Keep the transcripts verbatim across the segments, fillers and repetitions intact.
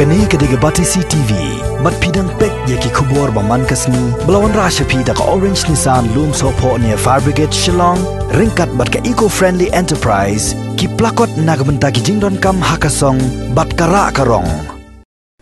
Kane ka dei ka Batesi T V. Bad phi dang peit ïa ki khubor ba man ka sngi ba la wanrah sha phi da ka Orange Nissan Lumsohphoh near Fire Brigade Shillong, ryngkat bad ka Eco Friendly Enterprise, ki plakot na ka bynta ki jingdonkam ha ka song bad ka rah ka rong.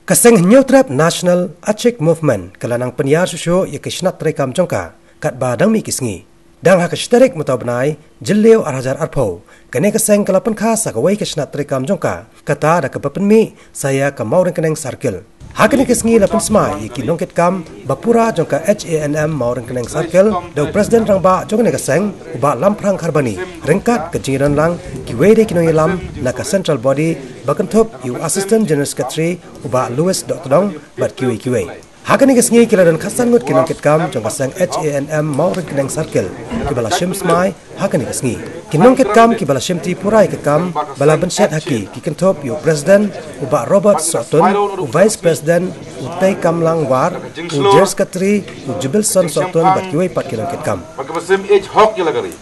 Ka seng Hynñiewtrep National Achik Movement ka la nang pynïar shuh shuh ïa ka shnat treikam jong ka katba dang mih ki sngi. Dang ha ka shi tarik mynta u bnai Jylliew ar hajar arphew, kane ka seng ka la pynkha sa kawei ka shnat treikam jong ka, kata da kaba pynmih sa ïa ka Mawryngkneng Circle. Ha kane ka sngi la pynsmai ïa ki nongkitkam ba pura jong ka H A N M Mawryngkneng Circle da u President Rangbah jong kane ka seng, u Bah Lamphrang Kharbani, ryngkat ka jingïadon lang kiwei de ki nongïalam na ka Central Body ba kynthup ïa u Assistant General Secretary, u Bah Louis Dohtdong, bad kiwei kiwei. Ha kane ka sngi ki la don khatsan ngut ki nongkitkam jong ka seng H A N M Mawryngkneng Circle kiba la shim smai ha kane ka sngi. Ki nongkitkam kiba la shimti pura ïa ka kam ba la bynshet ha ki, ki kynthup ïa u President, u Bah Robert Sohtun, u Vice President, u Teikamlang War, u General Secretary, u Jubilson Sohtun, bad kiwei pat ki nongkitkam. Bad kaba shem ïa hok ïa la ka ri.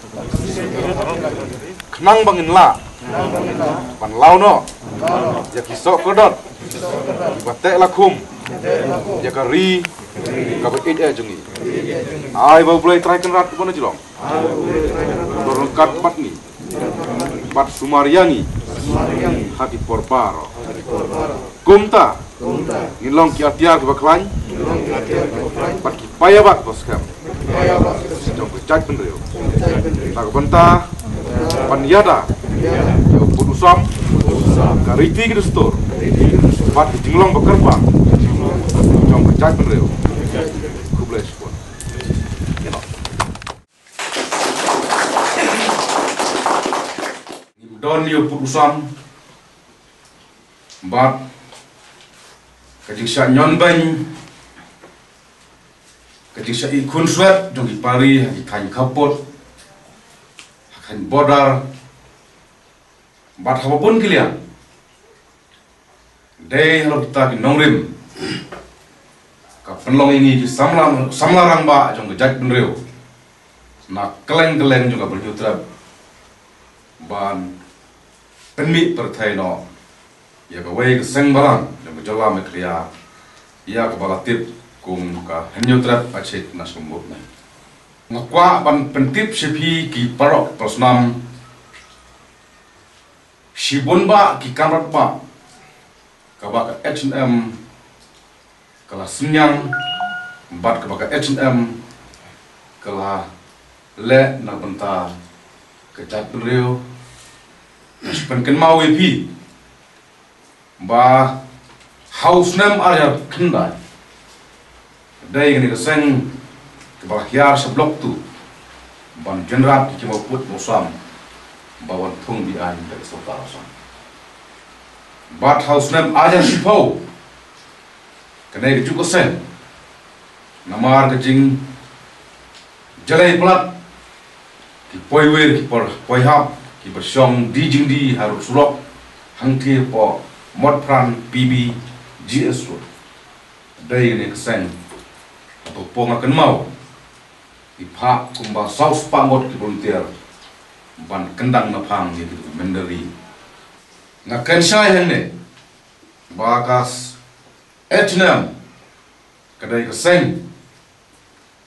Khnang ba ngin lah ban law noh ïa ki soh kordor kiba teh la khum ïa ka ri kaba ïeit eh jong ngi. Ai ba U Blei Trai Kynrad uba na jrong un don ryngkat bad ngi bad sumar ïa ngi ha ki por baroh. Kumta ngin long ki atiar kiba khlaiñ bad ki paidbah ba skhem jong ka jaitbynriew na ka bynta ban ïada ïa u pud u sam, ka riti ki dustur bad ki jinglong ba kyrpang jong ka jaitbynriew. Khublei shibun. Ngim don ïa u pud u sam bad ka jingshah ñion beiñ, ka jingshah ïeh khunswet jong ki para ri ha ki thaiñ khappud, ha ki thaiñ border bad haba bun ki liang. Dei halor kita ki nongrim ka pynlong ïa ngi ki samla, samla rangbah jong ka jaitbynriew na kylleng kylleng jong ka Hynñiewtrep ban pynmih pyrthei noh ïa kawei ka seng balang jong ka jylla Meghalaya ïa kaba la tip kum ka Hynñiewtrep Achik National Movement. Nga kwah ban pyntip sha phi ki paralok parasnam shibun bah ki kamram bah kaba ka H A N M ka la synñiang bad kaba ka H A N M ka la leh na ka bynta ka jaitbynriew. Nga shu pynkynmaw ïa phi ba ha u snem ar hajar khyndai dei kane ka seng kaba la hiar sha Block Two ban jynrat ïa ki mawpud mawsam ba wan thung biang da ka sorkar Assam. Bad ha u snem ar hajar shiphew kane ka juk ka seng namar ka jingjlei palat ki poiwer ki por poihap kiba shong die jingdie ha rud surok hangtei hapoh Motphran P B G S Road. Dei kane ka seng hato pong ha kynmaw ki phah kumba saw spah ngut ki volunteer ban kyndang naphang ïa ki mynder ri. Nga kynshai hangne ba ka H A N M ka dei ka seng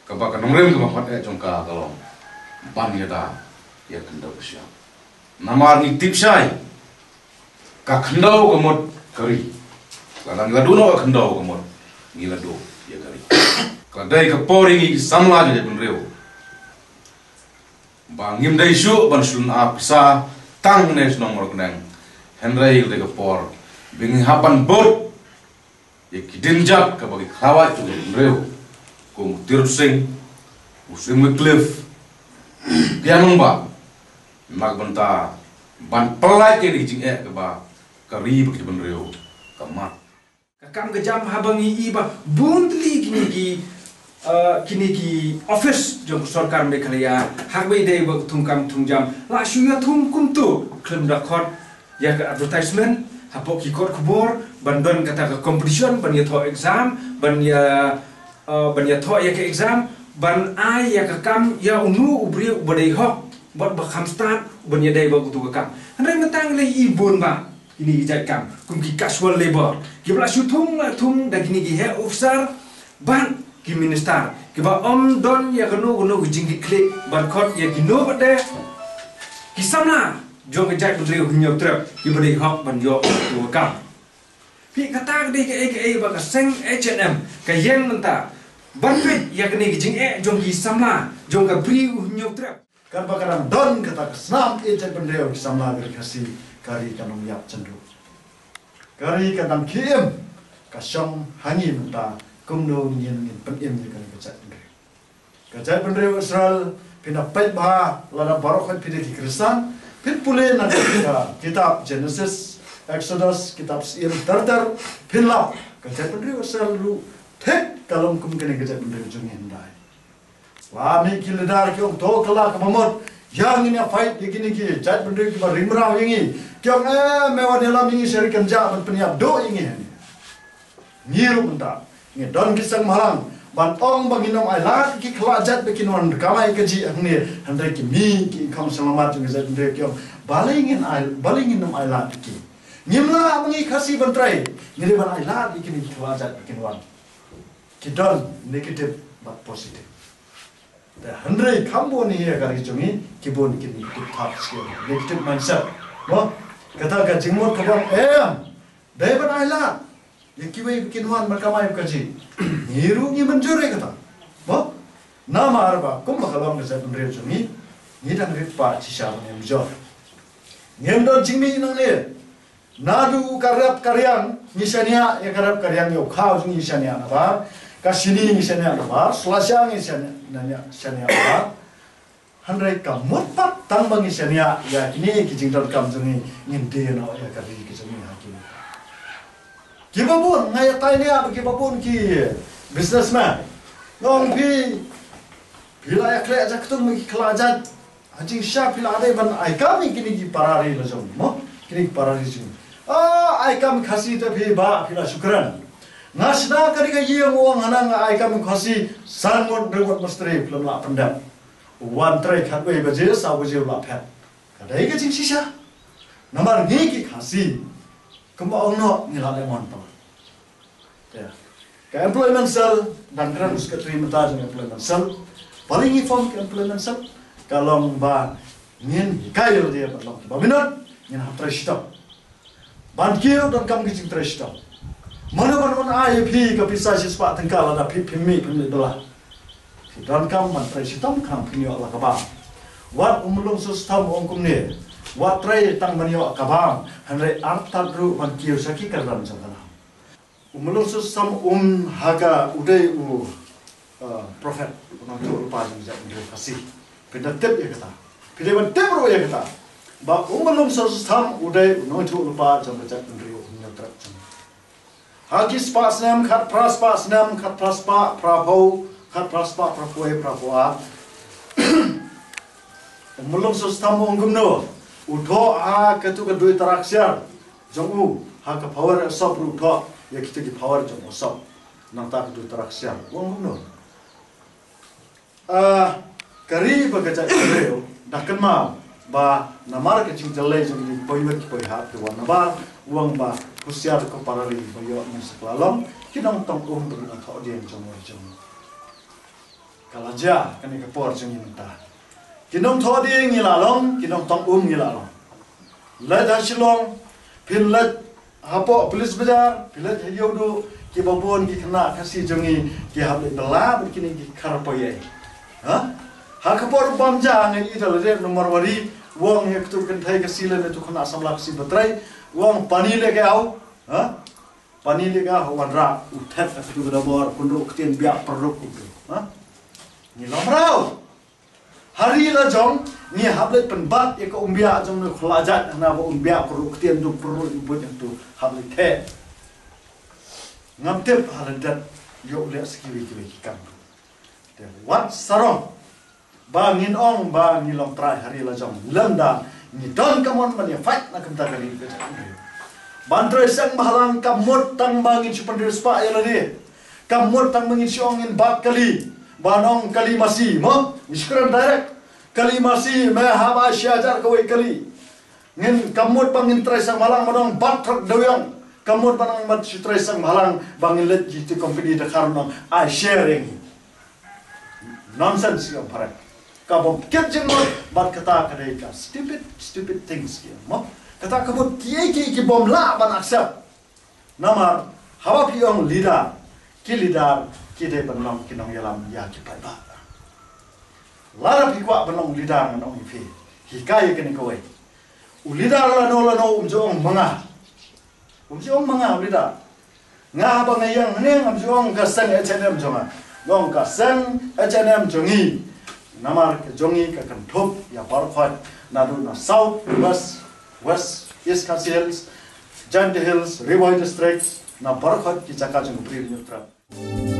kaba ka nongrim kaba hot eh jong ka ka long ban ïada ïa ka khyndew ka syiap. Namar ngi tip shai ka khyndew ka mut ka ri. Lada ngi la duh noh ka khyndew ka mut ngi la duh ïa ka ri. Ka la dei ka por ïa ngi ki samla jong ka jaitbynriew ba ngim dei shuh ban shu lynga pisa tang ne shnong Mawryngkneng. Hynrei ka dei ka por ba ngi hap ban bud ïa ki dienjat kaba ki khlawait jong ka jaitbynriew kum u Tirot Sing, u Sing Wycliffe, ki Anung Bah na ka bynta ban pynlait ïa ki jingeh kaba ka ri bad ka jaitbynriew ka mad. Ka kam ka jam haba ngi i ba bun tylli kine ki, eh, kine ki office jong ka sorkar Meghalaya ha kaba ïadei bad ka thungkam thungjam la shu ïathung kumto khlem da khot ïa ka advertisement hapoh ki kot khubor ban don kata ka competition ban ïathoh exam ban ïa, eh, ban ïathoh ïa ka exam ban ai ïa ka kam ïa uno u briew uba dei hok bad ba kham stad ban ïadei bad uto ka kam. Hynrei mynta ngi la i bun bah Kine ki jait kam kum ki casual labor kiba la shu thung la thung da kine ki heh officer bad ki minister kiba ym don ïa kano kano ka jingkitkhlieh ban khot ïa kino pat de ki samla jong ka jaitbynriew Hynñiewtrep kiba dei hok ban ïoh ïa ka kam. Phi, kata ka dei kaei kaei ba ka seng H and M ka ïeng mynta ban peit ïa kane ka jingeh jong ki samla jong ka Bri u Hynñiewtrep. Katba ka dang don kata ka snam ïeit jaitbynriew ki samla ka ri Khasi, ka ri ka nang ïap jynduh. Ka ri ka dang khie im, ka shong ha ngi mynta kumno ngin, ngin pynim ïa kane ka jaitbynriew. Ka jaitbynriew Israel, phin da peit bha, lada baroh khoit phi dei ki Khristan, phin pule na ka kitab Genesis, Exodus, kitab Syiem ter ter, phin lap ka jaitbynriew Israel ruh thik ka long kum kane ka jaitbynriew jong ngi hyndai. La mih ki leader ki ong to kylla kaba mut, ïa ngin ïa fight ïa kine ki jaitbynriew kiba ring mraw ïa ngi. Ki ong, eh, me wat ïalam ïa ngi sha ri kynjah ban pynïap duh ïa ngi hangne. Ngi ruh mynta ngi don ki seng bhalang ban ong ba ngin ym ailad ki khlajat ba kin wan kamai kajih hangne, hynrei ki mih ki kham shyllangmat jong ki jaitbynriew ki ong balei ngin ai, balei ngin ym ailad ki. Ngim lah ba ngi Khasi ban trei, ngi dei ban ailad ïa kine ki khlajat ba kin wan. Ki don negative bad positive. Te hynrei kham bun hi ïa ka ri jong ngi ki bun ki negative thoughts, ki negative mindset. Mo, kata ka jingmut ka bang em. Dei ban ailad ïa kiwei ba kin wan ban kamai kajih. Ngi ruh ngi mynjur ïa kata. Mo, namar ba kumba ka long ka jaitbynriew jong ngi, ngi dang rit pat shisha ban ïa mynjur. Ngim don jingmih nangne. Naduh ka rep ka riang ngi shaniah ïa ka rep ka riang, ïa u khaw jong ngi shaniah nabar, ka shini ngi shaniah nabar, slasha ngi shaniah, shaniah nabar. Hynrei ka mut pat tang ba ngi shaniah ïa kine ki jingdonkam jong ngi, ngin die noh ïa ka ri ka jong ngi ha kine. Kiba bun nga ïa tai nia ba kiba bun ki businessman. Nga ong phi, phi la ïa khleh jaktung ma ki khlajat. Ha jingshisha phi la dei ban ai kam ïa kine ki para ri la jong, mo? Kine ki para ri jong. Ah, ai kam Khasi te phi ba phi la shu kren. Nga shna ka ri ka ïing, nga ong hana nga ai kam Khasi, san ngut, hynriew ngut mistri phi la lah pyndep. Wan trei khatwei baje, saw baje la phet. Ka dei ka jingshisha. Namar ngi ki Khasi, kumba ong noh ngi la leh mon palat. Te ka Employment Cell, dang kren u Secretary mynta jong Employment Cell. Balei ngi form ka Employment Cell? Ka long ba ngin hikai ïa lade ban long kiba minot, ngin hap trei shitom. Ban kiew donkam ki jingtrei shitom. Mano ban wan ai ïa phi ka pisa shispah tyngka lada phi, phim mih phim leit bylla? Phi donkam ban trei shitom khnang phin ïoh la ka bam. Wat u Mlung Sostham u ong kumne. Wat trei tang ban ïoh ka bam, hynrei artat ruh ban kiew sha ki kyrdan jong ka nam. U Mlung Sostham um ha ka, u dei u, uh, prophet, u nongthoh lypa jong ka jaitbynriew Khasi. Phin da tip ïa kata. Phi dei ban tip ruh ïa kata ba u Mlung Sostham u dei u nongthoh lypa jong ka jaitbynriew Hynñiewtrep jong ngi. Ha ki spah snem, khatphra spah snem, khatphra spah phraphew, khatphra spah phraphew wei, phraphew ar. U Mlung Sostham u ong kumno? U thoh ha katu ka Duitara Ksiar jong u, ha ka Phawer Ïa Sop ruh u thoh ïa kita ki Phawer jong u Sop. Nangta ka Duitara Ksiar u ong kumno? Ah, ka ri bad ka jaitbynriew da kynmaw ba namar ka jingjyllei jong ki poi wit ki poi hap ki wan nabar, u ong ba husiar ko para ri ba ïoh nongshakla long, ki nongtong um bad ki nongthoh dieng jong u jong. Ka la jia kane ka por jong ngi mynta. Ki nongthoh dieng ngi la long, ki nongtong um ngi la long. Leit ha Shillong, phin leit hapoh Police Bazar, phin leit ha Ïewduh, kiba bun ki khynnah Khasi jong ngi ki hap leit bylla bad kine ki khar poi ei. Ha? Ha ka por bam ja ngi ïa da lade na Marwari, u ong ïa katu ka kynthei Khasi lane tu khynnah samla Khasi ba trei, u ong pani leh ka aw. Ha? Pani leh ka aw, wanrah u thet ha katu ka dabor, kynruh ktien biah pyrruk u tu. Ha? Ngi la mraw. Ha ri la jong ngi hap leit pynbat ïa ka umbiah jong u khlajat, hana ba umbiah pyrruk ktien, duk pyrruk u buit, hatu hap leit theh. Ngam tip ha lyndet ïoh leh sa kiwei kiwei ki kam. Te wat sarong ba ngin ong ba ngi long trai ha ri la jong, lymda ngi don ka mon ban ïa fight na ka bynta ka ri ka jaitbynriew. Ban trei seng bhalang kam mut tang ba ngin shu pynriewspah ïa lade. Kam mut tang ba ngin shu ong ngin bat kali, ban ong kali masi, mo? Ngi shu kren direct. Kali masi, me hap ai shi hajar kawei kali. Ngin, ka mut ba ngin trei sngewbha lang ban ong bad trei dewïong. Ka mut ba ngin trei sngewbha lang ba ngin leit sha ki company da kaba ong ai share ïa ngi. Nonsense ïa phareng. Ka bym kit jingmut bad kata ka dei ka stupid, stupid things ïa mo. Kata ka mut kiei kiei ki bym lah ban accept. Namar haba phi ong leader, ki leader ki dei ban long ki nongïalam ïa ki paidbah. Lada phi kwah ban long leader ngan ong ïa phi, hikai ïa kane kawei. U leader lano lano um ju ong ma nga. Um ju ong ma nga u leader. Nga haba nga ïeng hangne ngam ju ong ka seng H N M jong nga. Nga ong ka seng H N M jong ngi. Namar ka jong ngi ka kynthup ïa baroh khoit, naduh na South, West, West, East Khasi Hills, Jaintia Hills, Ri Bhoi District, na baroh khoit ki jaka jong ka Bri Hynñiewtrep.